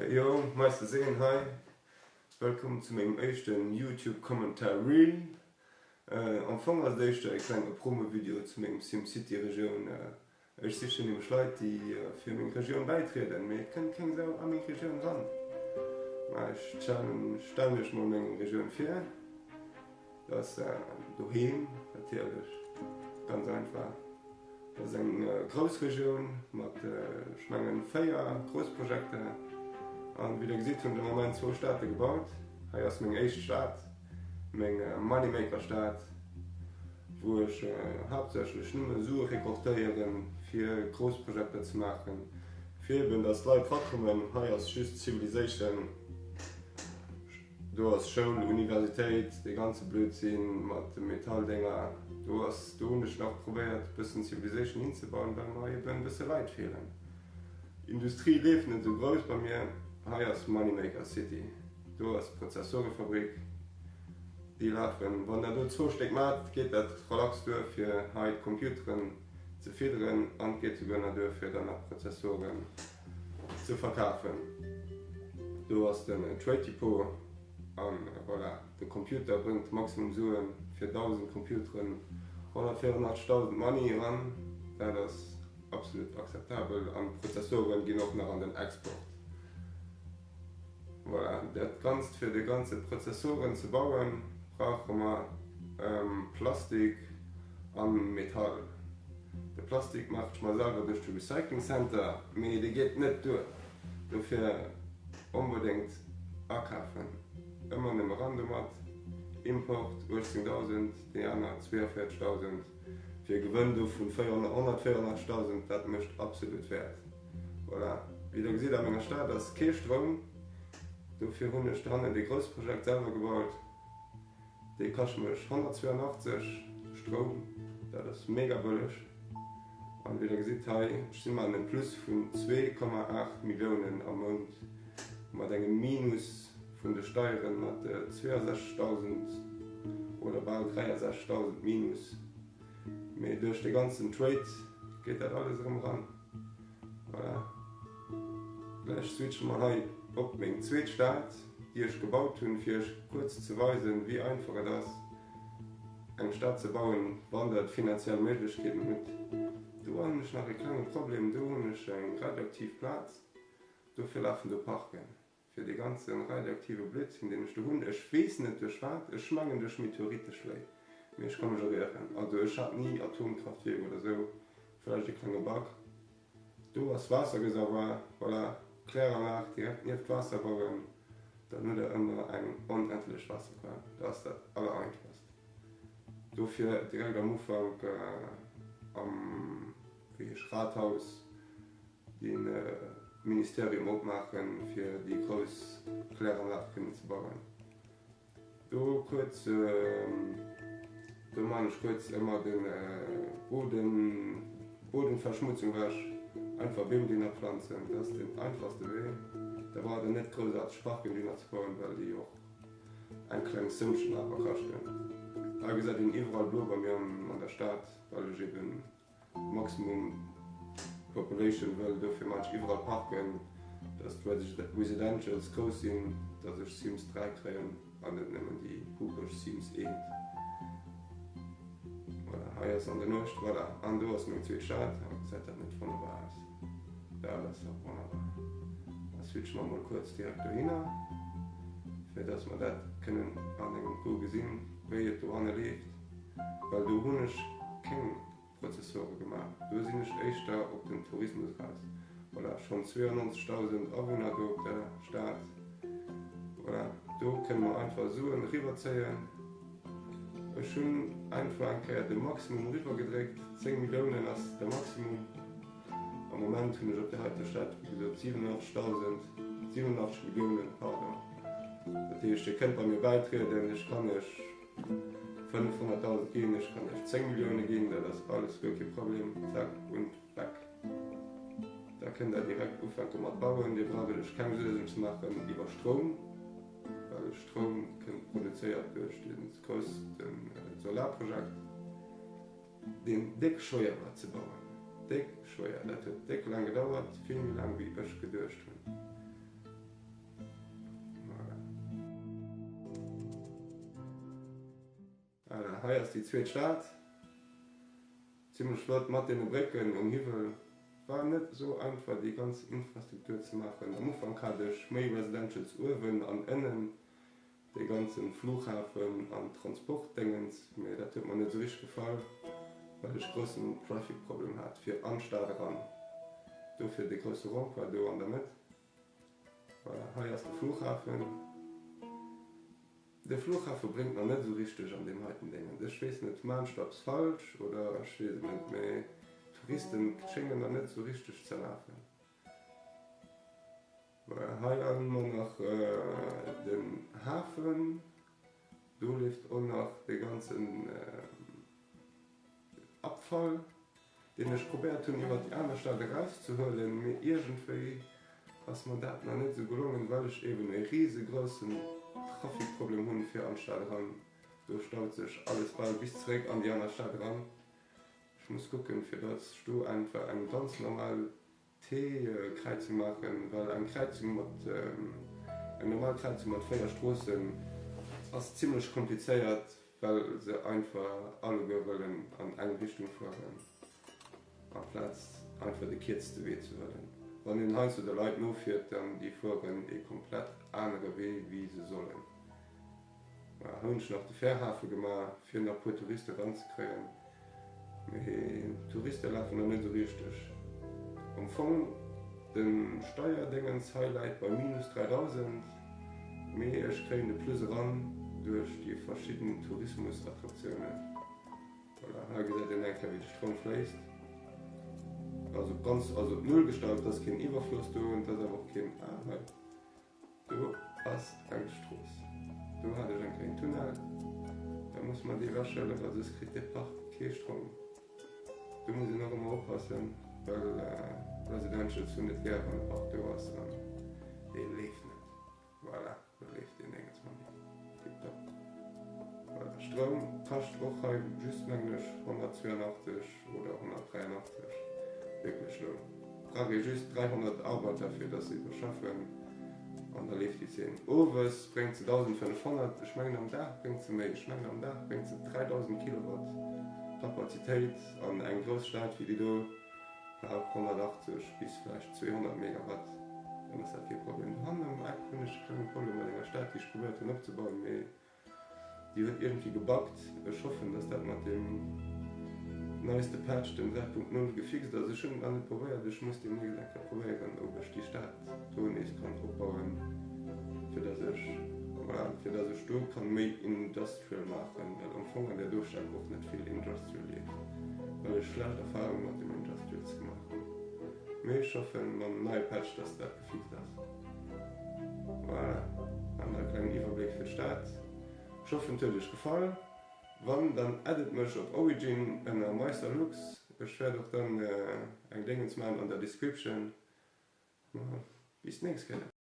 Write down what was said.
Hey yo, Meister Seen hei. Wëllkomm zu mengem éischten YouTube Commentary. Am Fong ass et éischter e klenge Promo-Video zu mengem SimCity Regioun. Ech sichen nämlech Leit déi fir meng Regioun bäitrieden, mee et kënnt keng Sau a meng Regioun ran. Mä ech stellen iech mol meng Regioun vir. Dat ass doheem natierlech, ganz einfach. Dat ass eng grouss Regioun mat, ech mengen, 4 Groussprojekter. An wéi Der gesitt, hunn de Moment zwou State gebaut. Hei ass meng éischt Stad, meng Moneymaker-Stad, wou ech haaptsächlech nëmme Sue rekortéieren, fir Groussprojekter ze maachen, fir eben, dass d'Leit rakommen. Hei ass just Civilisation. Do ass Schoul, Universitéit, dee ganze Blödsinn mat de Metalldénger. Do ass, do hunn ech nach probéiert e bëssen Civilisation hinzebauen, well mer eben e bësse Leit feelen. Industrie leeft net esou grouss bei mir. Hei ass Moneymaker City, do ass d'Prozessorefabrik, déi lafen. Wann der do zwou Stéck maacht, geet dat relax duer fir hei d'Computeren ze fidderen an et geet souguer nach duer fir dann nach Prozessoren ze verkafen. Do ass den Trade Depot an voilà, de Computer brëngt maximum Suen fir 1000 Computeren 184.000 Money eran, dat ass absolut akzeptabel an d'Prozessoren ginn och nach an den Export. Voilà, dat ganzt fir de ganze Prozessoren ze bauen brauche mer Plastik an Metall. De Plastik maache ech mer selwer duerch de Recycling Center, mee dee geet net duer. Dofir onbedéngt akafen, ëmmer nëmme ran domat. Import 18.000, déi aner 42.000, fir e Gewënn do vun 184.000, dat mécht absolut Wäert. Voilà, wéi der gesitt a menger Stad ass kee Stroum, dofir hunn ech dohannen dee grousse Projekt selwer gebaut. Dee kascht mech 182 Stroum, dat ass mega bëlleg. An wéi der gesitt hei, ech si mat engem Plus vun 2,8 Milliounen am Mount, mat engem Minus vun de Steieren mat 62.000 oder bal 63.000 Minus. Mee duerch de ganzen Trade geet dat alles erëm eran. Voilà. Gläich switche mer hei op meng zweet Stad, déi ech gebaut hunn, fir iech kuerz ze weisen, wéi einfach et ass, eng Stad ze bauen, wann der d'finanziell Méiglechkeeten hutt. Do hunn ech nach e klenge Problem, do hunn ech eng radioaktiv Plaz, dofir lafen do Parken. Fir dee ganze radioaktive Blödsinn, deen ech do hunn, ech weess net duerch wat, ech mengen duerch Meteoriteschléi, mee ech ka mech och ieren, also ech hat ni Atomkraftwierk oder sou, vläicht e klenge Bug. Do ass Waasserreservoir, voilà, Kläranlag direkt nieft Waasser bauen, dann hutt der ëmmer eng onendlech Waasserquell, dat ass dat allereinfachst. Dofir direkt am Ufank am, wéi heescht, Rathaus. Dee Ministerium opmaachen, fir déi grouss Kläranlag kënnen ze bauen. Do kuerz, do maan ech kuerz ëmmer de Boden, Bodenverschmutzung wech, einfach Beem drinner planzen, dat ass den einfachste Wee. Da braucht der net groussaarteg Parken drinner ze bauen, well déi och eng kleng Sëmmchen awer kaschten. Hei gesäit een iwwerall blo bei mir an der Stad, well ech eben Maximum Population wëll, dofir maan ech iwwerall Parken, dass d'Residentials grouss sinn, dass ech Sims 3 kréien an net nëmmen déi pupeg Sims 1. Voilà, hei ass an der Nuecht, voilà, an do ass meng zweet Stad. Gesäit dat net wonnerbar aus? Dat ass dach wonnerbar. Da switche mer mol kuerz direkt dohinner, fir dass mer dat kënnen an engem Coup gesinn, wéi et dohanne leeft, well do hunn ech keng Prozessore gemaach. Do sinn ech éischter op den Tourismus eraus. Voilà, schonn 92.000 Awunner do op der Stad. Voilà, do kënne mer einfach Suen eriwwerzéien. Ech hunn einfach eng Kéier de Maximum eriwwergedréckt. 10 Milliounen ass de Maximum. Am Moment hunn ech op där heiter Stad, wéi gesot, 87.000, 87 Milliounen, pardon. Dat heescht, Dir kënnt bei mir bäitrieden. Ech kann Iech 500.000 ginn, ech kann iech 10 Millioune ginn, dat ass alles guer kee Problem, zack und weg. Da kënnt der direkt ufänke mat bauen, dir braucht iech keng Suergen ze maachen iwwer Stroum, well Stroum kënnt produzéiert duerch de grousste Solarprojekt, deen déck schwéier war ze bauen, déck schwéier, dat huet déck laang gedauert, vill méi laang wéi ech geduecht hunn. Voilà, hei ass déi zweet Stad. Zimlech flott mat deene Brécken um Hiwwel. War net esou einfach déi ganz Infrastruktur ze maachen. Am Ufank hat ech méi Residentials uewen an ënnen, dee ganzen Flughafen an Transportdéngens, mee dat huet mer net esou richteg gefall, well ech groussen Traffic Problem hat fir an d'Stad eran. Dofir dee grousse Rond-point do an der Mëtt. Voilà, hei ass de Flughafen. De Flughafe bréngt mer net esou richteg an deem heiten Déngen. Ech weess net, maan ech do eppes falsch oder ech weess et net, mee Touristen schéngen der net esou richteg ze lafen. Voilà, hei hu mer nach den Hafen. Do leeft och nach de ganzen Abfall. deen ech probéiert hunn iwwert déi aner Stad erauszehuelen, mee iergendwéi ass mer dat nach net esou gelongen, well ech eben e risegroussen Traficproblem hunn fir an d'Stad eran. Do staut sech alles bal bis zeréck an déi aner Stad eran. Ech muss kucken, fir datt ech do einfach eng ganz normal T-Kräizung maachen, well eng Kräizung mat, eng normal Kräizung mat 4 Stroossen ass zimlech komplizéiert, well se einfach alleguer wëllen an eng Richtung fueren, amplaz einfach de kierzeste Wee ze huelen. Wann een heiansdo de Leit nofiert, dann déi fueren ee komplett anere Wee wéi se sollen. Hunn ech nach de Fährhafe gemaach fir nach puer Touriste ranzekréien, mee Touriste lafen nach net esou richteg. Am Fong den Steierdéngens hei läit bei minus 3000, mee ech kréien de Plus eran duerch déi verschidden Tourismusattraktiounen. Voilà, hei gesäit een eng Kéier wéi de Stroum fléisst. Also ganz, also op Null gestallt, et ass keen Iwwerfloss do an et ass awer och keen, ah hei. Do ass eng Strooss. Do hat ech eng Kéier en Tunnel. Da muss mer dee ewechhuelen, well soss kritt dee Park kee Stroum. Do muss een och ëmmer oppassen, well Residentials hunn net gär, wann e Park do ass an dee leeft net. Voilà, do leeft deen néngends méi. Tiptop. Voilà, Stroum kascht och hei just, mengen ech, 182 oder 183. Wierklech elo. Brauch ee just 300 Arbeiter fir dass se iwwerschaffen an da leeft déi Zeen. Owes bréngt se 1500, ech mengen am Dag bréngt se méi, ech mengen am Dag bréngt se 3000 Kilowatt Kapazitéit an eng grouss Stad wéi déi do brauch 180 bis vläicht 200 Megawatt, dann ass dat kee Problem. Dohannen am Eck hunn ech e klenge Problem mat enger Stad déi ech probéiert hunn opzebauen, mee Déi huet iergendwéi gebuggt. Ech hoffen dass dat mat dem neiste Patch, dem 3.0 gefixt ass. Ech hunn et nach net probéiert, ech muss deemnächst eng Kéier probéieren ob ech déi Stad do nees kann opbauen, fir dass ech, voilà, fir dass ech do kann méi Industrial maachen, well am Fong an där do Stad och net vill Industrial leeft, well ech schlecht Erfahrung mat dem Industrials gemaach hunn. Mee ech hoffen mam neie Patch dass dat gefixt ass. Voilà, an e klengen Iwwerbléck fir d'Stad. Ech hoffen et huet iech gefall. Wann, dann addet mech op Origin ënner Meisterlux. Ech wäert och dann eng Déngens man an der Description. Ma bis d'nächst Kéier.